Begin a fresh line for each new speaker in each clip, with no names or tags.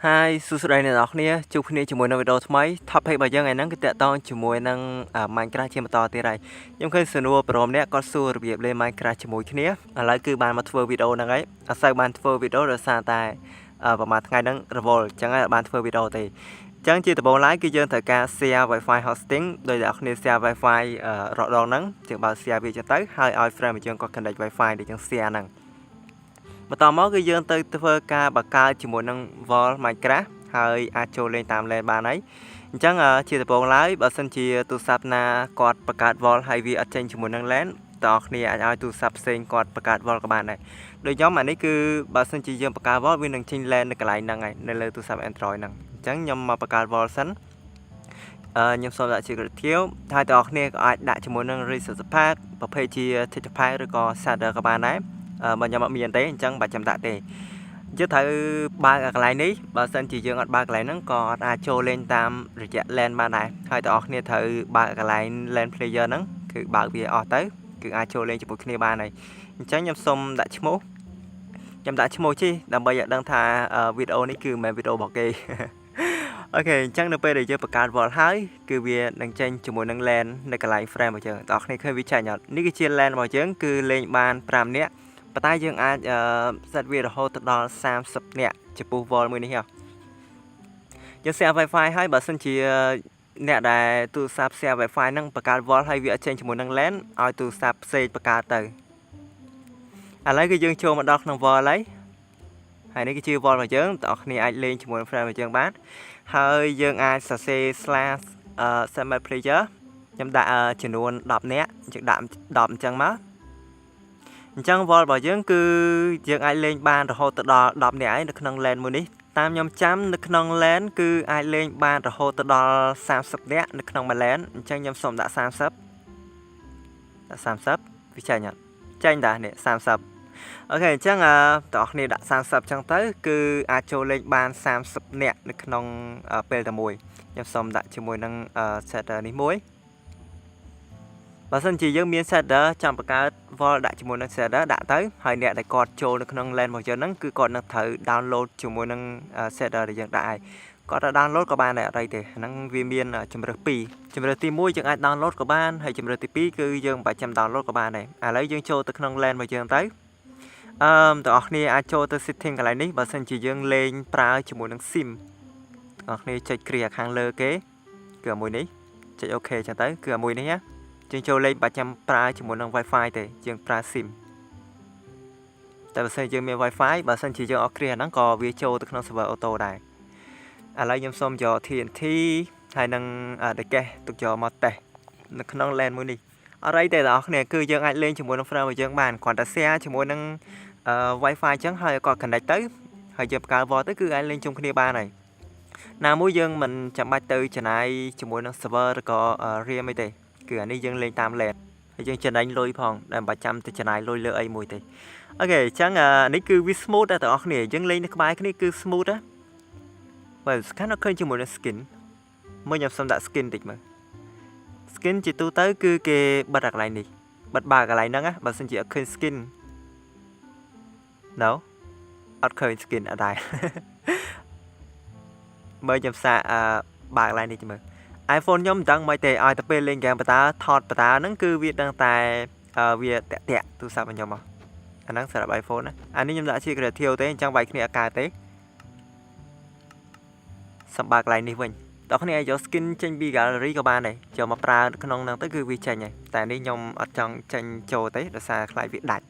ហើយសួស្តីអ្នកនរគ្នាជួបគ្នាជាមួយនៅវីដេអូថ្មី topic របស់យើងថ្ងៃហ្នឹងគឺតាក់ទងជាមួយនឹង Minecraft ជាបន្តទៀតហើយខ្ញុំឃើញសំណួរប្រុសម្នាក់គាត់សួររបៀបលេង Minecraft ជាមួយគ្នាឥឡូវគឺបានមកធ្វើវីដេអូហ្នឹងហើយអត់សូវបានធ្វើវីដេអូដោយសារតែប្រហែលថ្ងៃហ្នឹងរវល់អញ្ចឹងហើយអត់បានធ្វើវីដេអូទេអញ្ចឹងជាដំបូងឡើយគឺយើងត្រូវការ share Wi-Fi hosting ដោយអ្នកគ្នា share Wi-Fi រដងហ្នឹងយើងបើក share វាចឹងទៅហើយឲ្យ friend របស់យើងគាត់ connect Wi-Fi ដែលយើង share ហ្នឹងបន្តមកគឺយើងទៅធ្វើការបង្កើតជាមួយនឹង World Minecraft ហើយអាចចូលលេងតាម LAN បានហើយអញ្ចឹងជាដំបូងឡើយបើសិនជាទូរស័ព្ទណាគាត់បង្កើត World ហើយវាអត់ចេញជាមួយនឹង LAN តើគ្នាអាចឲ្យទូរស័ព្ទផ្សេងគាត់បង្កើត World ក៏បានដែរដូចខ្ញុំអានេះគឺបើសិនជាយើងបង្កើត World វានឹងចេញ LAN នៅកន្លែងហ្នឹងហើយនៅលើទូរស័ព្ទ Android ហ្នឹងអញ្ចឹងខ្ញុំមកបង្កើត World សិនអឺខ្ញុំសូមដាក់ជា creative ហើយតើអ្នកគ្នាក៏អាចដាក់ជាមួយនឹង resource pack ប្រភេទជា texture pack ឬក៏ shader ក៏បានដែរបើខ្ញុំអត់មានទេអញ្ចឹងបាច់ចាំដាក់ទេយើងត្រូវបើកកន្លែងនេះបើសិនជាយើងអត់បើកកន្លែងហ្នឹងក៏អត់អាចចូលលេងតាមរយៈ LAN បានដែរហើយបងប្អូនគ្នាត្រូវបើកកន្លែង LAN player ហ្នឹងគឺបើកវាអស់ទៅគឺអាចចូលលេងជាមួយគ្នាបានហើយអញ្ចឹងខ្ញុំសូមដាក់ឈ្មោះខ្ញុំដាក់ឈ្មោះជីដើម្បីឲ្យដឹងថាវីដេអូនេះគឺមិនមែនវីដេអូរបស់គេ OK អញ្ចឹងនៅពេលដែលយើងបង្កើត world ហើយគឺវានឹងចេញជាមួយនឹង LAN នៅកន្លែង frame របស់យើងបងប្អូនគ្នាឃើញវាចេញអត់នេះគឺជា LAN របស់យើងគឺលេងបាន5នាក់ប៉ុន្តែយើងអាច set វារហូតទៅដល់30នាក់ចំពោះ world មួយនេះហ៎យើង share Wi-Fi ហើយបើសិនជាអ្នកដែលទូរស័ព្ទ share Wi-Fi ហ្នឹងបង្កើត world ហើយវាអត់ចេញជាមួយនឹង LAN ឲ្យទូរស័ព្ទផ្សេងបង្កើតទៅឥឡូវគឺយើងចូលមកដល់ក្នុង world ហើយហើយនេះគឺជា world របស់យើងបងប្អូនគ្នាអាចលេងជាមួយនឹង friend របស់យើងបានហើយយើងអាចសរសេរ slash submit player ខ្ញុំដាក់ចំនួន10នាក់យើងដាក់10អញ្ចឹងមកអញ្ចឹង world របស់យើងគឺយើងអាចលេងបានរហូតទៅដល់10នាក់ហើយនៅក្នុង LAN មួយនេះតាមខ្ញុំចាំនៅក្នុង LAN គឺអាចលេងបានរហូតទៅដល់30នាក់នៅក្នុងមួយ LAN អញ្ចឹងខ្ញុំសូមដាក់30ដាក់30វាចេញអត់ចេញតានេះ30 OK អញ្ចឹងអឺបងប្អូនដាក់30អញ្ចឹងទៅគឺអាចចូលលេងបាន30នាក់នៅក្នុងពេលតែមួយខ្ញុំសូមដាក់ជាមួយនឹង shader នេះមួយបើសិនជាយើងមាន shader ចង់បង្កើត world ដាក់ជាមួយនឹង shader ដាក់ទៅហើយអ្នកដែលគាត់ចូលនៅក្នុង LAN របស់យើងហ្នឹងគឺគាត់នឹងត្រូវ download ជាមួយនឹង shader ដែលយើងដាក់ហើយគាត់ទៅ download ក៏បានដែរអត់អីទេហ្នឹងវាមានជំរើសពីរជំរើសទី1យើងអាច download ក៏បានហើយជំរើសទី2គឺយើងមិនបាច់ចាំ download ក៏បានដែរឥឡូវយើងចូលទៅក្នុង LAN របស់យើងទៅអឺបងប្អូនគ្នាអាចចូលទៅ setting កន្លែងនេះបើសិនជាយើងលេងប្រើជាមួយនឹង SIM បងប្អូនគ្នាចុចគ្រាខាងលើគេគឺមួយនេះចុច OK ចឹងទៅគឺមួយនេះណាយើងចូលលេងបាច់ចាំប្រើជាមួយនឹង Wi-Fi ទេយើងប្រើ SIM តែបើសិនយើងមាន Wi-Fi បើសិនជាយើងអត់គ្រាហ្នឹងក៏វាចូលទៅក្នុង server auto ដែរឥឡូវខ្ញុំសូមយក TNT ហើយនឹងដកេះទុកយកមកតេស្តនៅក្នុង LAN មួយនេះអត់អីទេបងប្អូនគឺយើងអាចលេងជាមួយនឹង friend របស់យើងបានគ្រាន់តែ share ជាមួយនឹង Wi-Fi អញ្ចឹងហើយក៏ connect ទៅហើយយើងបង្កើត world ទៅគឺអាចលេងជុំគ្នាបានហើយណាមួយយើងមិនចាំបាច់ទៅចំណាយជាមួយនឹង server ឬក៏ realm អីទេគឺអានេះយើងលេងតាម LAN ហើយយើងចំណេញលុយផងដែលមិនបាច់ចាំទៅចំណាយលុយលើអីមួយទេ OK អញ្ចឹងនេះគឺវា smooth ដែរបងប្អូនគ្នាយើងលេងនៅក្បែរគ្នាគឺ smooth ណាបើសំខាន់អត់ឃើញជាមួយនឹង skin មើលខ្ញុំសុំដាក់ skin តិចមើល skin ជាទូទៅគឺគេបិទអាកន្លែងនេះបិទបើកន្លែងហ្នឹងណាបើសិនជាអត់ឃើញ skin no អត់ឃើញ skin អត់ដែរមើលខ្ញុំសាកអឺបើកកន្លែងនេះមើល iPhone ខ្ញុំមិនដឹងមិនទេឲ្យតែពេលលេងហ្គេមបតាថតបតាហ្នឹងគឺវាដឹងតែវាតាក់តាក់ទូរស័ព្ទរបស់ខ្ញុំមកអាហ្នឹងសម្រាប់ iPhone ណាអានេះខ្ញុំដាក់ជា creative ទេអញ្ចឹងវាយគ្នាអត់កើតទេសម្បើកន្លែងនេះវិញតោះគ្នាឲ្យយក skin ចេញពី gallery ក៏បានដែរយកមកប្រើក្នុងហ្នឹងទៅគឺវាចេញហើយតែនេះខ្ញុំអត់ចង់ចេញចូលទេដោយសារខ្លាចវាដាច់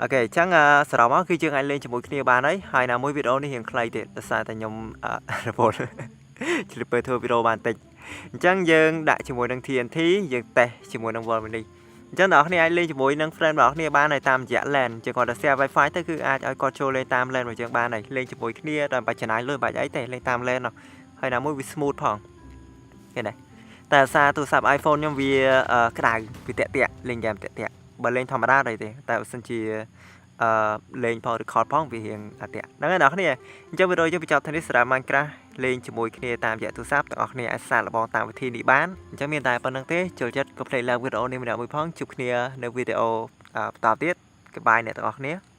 OK អញ្ចឹងសរុបមកគឺយើងអាចលេងជាមួយគ្នាបានហើយហើយណាមួយវីដេអូនេះរៀងខ្លីទៀតដោយសារតែខ្ញុំរវល់ជ្រាបពេលធ្វើវីដេអូបានតិចអញ្ចឹងយើងដាក់ជាមួយនឹង TNT យើងតេស្តជាមួយនឹង World នេះអញ្ចឹងអ្នកនរអាចលេងជាមួយនឹង friend របស់គ្នាបានហើយតាមរយៈ LAN ជាគាត់តែ share Wi-Fi ទៅគឺអាចឲ្យគាត់ចូលលេងតាម LAN របស់យើងបានហើយលេងជាមួយគ្នាដោយបាច់ចំណាយលុយបាច់អីទេលេងតាម LAN នោះហើយណាមួយវា smooth ផងឃើញទេតែអាសារទូរស័ព្ទ iPhone ខ្ញុំវាក្តៅវាតាក់តាក់លេងហ្គេមតាក់តាក់បើលេងធម្មតាអីទេតែបើសិនជាអឺលេងផង record ផងវារៀងអាតាក់ហ្នឹងហើយអ្នកនរអញ្ចឹងវីដេអូយើងបញ្ចប់ទៅនេះសម្រាប់ Minecraft លេងជាមួយគ្នាតាមរយៈទូរស័ព្ទទាំងអស់គ្នាអាចសាកល្បងតាមវិធីនេះបានអញ្ចឹងមានតែប៉ុណ្្នឹងទេចូលចិត្តកុំភ្លេច like វីដេអូនេះម្នាក់មួយផងជួបគ្នានៅវីដេអូបន្តទៀត Goodbye អ្នកទាំងអស់គ្នា។